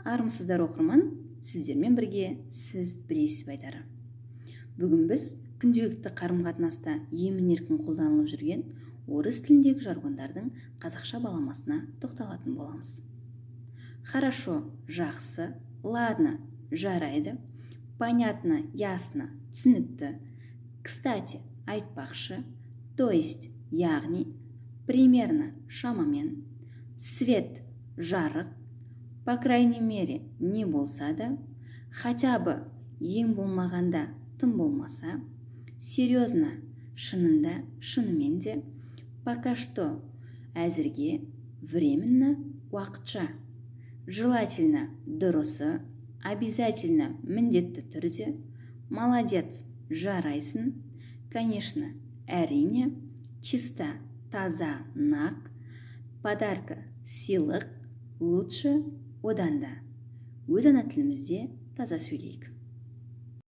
Армысыздар, оқырман! Сіздермен бірге «Сіз білесіз бе» айдары. Бүгін біз күнделікті қарым қатынаста емін еркін қолданылып жүрген орыс тіліндегі жаргондардың қазақша баламасына тоқталатын боламыз. Хорошо — жақсы, ладно — жарайды, понятно, ясно — түсінікті, кстати — айтпақшы, то есть — яғни, примерно — шамамен, свет — жарық, по крайней мере — не болса да, хотя бы — ең болмағанда, тым болмаса, серьезно — шынында, шынымен де, пока что — әзірге, временно — уақытша, желательно — дұрысы, обязательно — міндетті түрде, молодец — жарайсың, конечно — әрине, чисто — таза, нақ, подарка — сыйлық, лучше — одан да. Өз ана тілімізде таза сөйлейік.